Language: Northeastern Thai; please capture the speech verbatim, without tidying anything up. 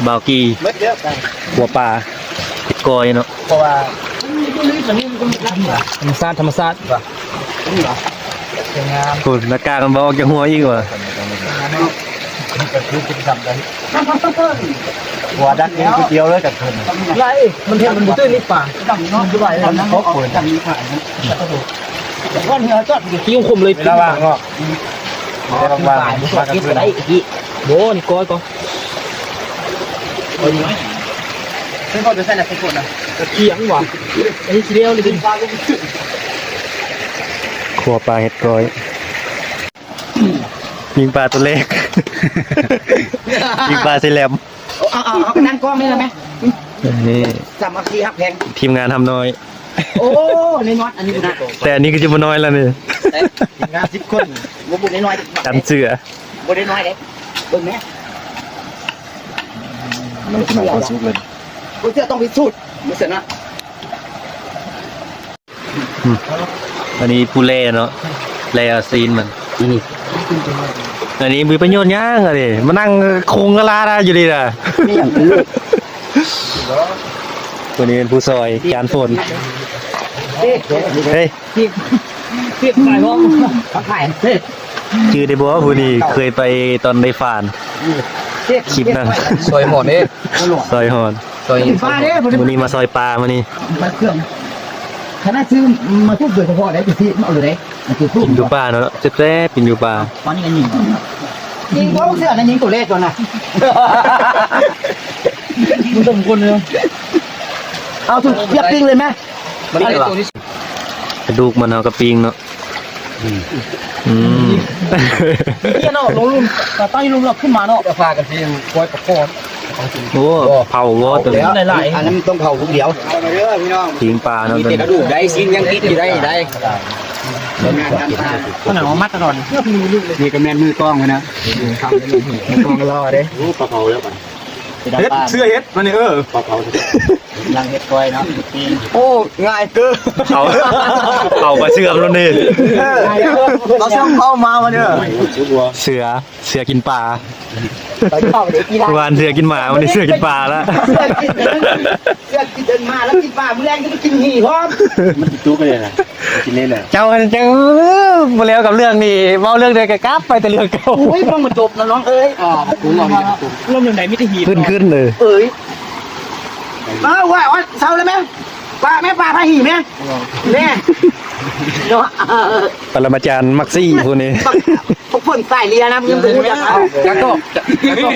บ่าวกี้ ขัวปลา เฮ็ดก้อยเนาะ เพราะว่า ธรรมชาติ ธรรมชาติ คุณหน้ากากมันบ่ออกจากหัวอีกว่ะ หัวดักกินก๋วยเตี๋ยวเลยกับเพิ่น ไร มันเห็นมันบ่ตื่นนี่ป่า มันบ่ไหวแล้วนะ พกปืน วันนี้เอาจอดอยู่ที่คมเลย เวลาว่างเนาะ เวลาว่าง มากับเพิ่น ได้อีก โบนี่ก้อยก่อน เพิ่นบอกจะใส่อะไรใส่ขวดนะ กระเทียมว่ะ อันนี้ทีเดียวเลยดิ ขัวปลาเฮ็ดก้อย ปิ้งปลาตัวเล็ก ปิ้งปลาใส่แหลม เอา เอา เอา เอาไปนั่งกล้องนี่เลยไหม นี่ สามัคคีฮักแพง ทีมงานทำน้อย โอ้ ในน็อตอันนี้นะ แต่อันนี้ก็จะบ่น้อยแล้วนี่ ทีมงานสิบคน บ่บุญน้อยๆ กันเสือ บ่ได้น้อยเด้ เบิ่งแม่ มันสิมาก่อนสุกเลย บ่เชื่อต้องพิสูจน์ บ่เชื่อนะ อืม อันนี้ผู้แล่เนาะ แล่เอาซีนมัน อันนี้ อันนี้มีประโยชน์หยังอันนี้ มานั่งคงกะลาได้อยู่ดีนะ นี่อย่างลูก ตัวนี้เป็นผู้ซอย จานฝน เฮ้ย เฮ้ย เฮ้ย เฮ้ย ถ่ายห้อง เขาถ่าย เฮ้ย ชื่อได้บ่ ผู้นี้เคยไปตอนได้ฝาน คลิปนั้น ซอยหอนเด้ ซอยหอน ซอย ปลาเด้ มื้อนี้มาซอยปลามื้อนี้ ปลาเครื่อง คณะซื้อมาทุกโดยเฉพาะได้ที่เอาเลยได้ มันคือทุก กินอยู่ป่าเนาะ แซ่บๆ กินอยู่ป่า ตอนนี้กันยิง ยิงพวกเสือนะ ยิงตัวเลขก่อนนะ มันต้องคนเลย เอาสุดเทียบปิ้งเลยไหม มันได้ตัวนี้ กระดูกมันเอากระปิ้งเนาะ อืม เนี่ยเนาะ ลงลุ่ม แต่ตั้งลุ่มแล้วขึ้นมาเนาะ จะพากันเพียงก้อยประกอบ โอ้ เผาบ่ตัวนี้ หลายๆ อันนั้นมันต้องเผาทุกเดียว ปิ้งปลาเนาะ มี ตัว แต่ นี้ กระดูกได้ ชิ้นยังติดอยู่ได้ ได้ ขนาดว่ามาตลอด นี่ก็แม่นมือกล้องเลยนะ มือกล้องรอเด้ ปลาเผาแล้วกัน เฮ็ด เสื้อเฮ็ดมานี่ เออ ปลาเผา ลังเฮ็ดก้อยเนาะ ปิ้ง โอ้ ง่ายเกิน เอา เอาปลาเชื่อมแล้วนี่ เออ เอาเสื้อเผามาวันนี้ เสือ เสือกินปลา ตอนเผาเด็กกีฬา เมื่อวานเสือกินหมา วันนี้เสือกินปลาละ เสือกิน เสือกินเดินมาแล้วกินปลา มื้อแรกก็ไปกินหมี่พร้อม มันกินจุ๊กเลยนะ กินเล่นน่ะ เจ้า เจ้า บ่แล้วกับเรื่องนี้ เว้าเรื่องใดก็กลับไปแต่เรื่องเก่า โอ้ย พวกมันจบนะน้องเอ้ย อ๋อ ผมลองกินจุ๊ก ลมอย่างไหนมิตรหีบ ขึ้น ขึ้นเลย เอ้ย มาว่า ว่าเช้าแล้วไหม ปลาแม่ปลาพาหี่แม่ แม่ เนาะ ปรมาจารย์มักซี่ผู้นี้ พวกคนสายเลียนะ มึงจะรู้จักเขา กระกอก กระกอก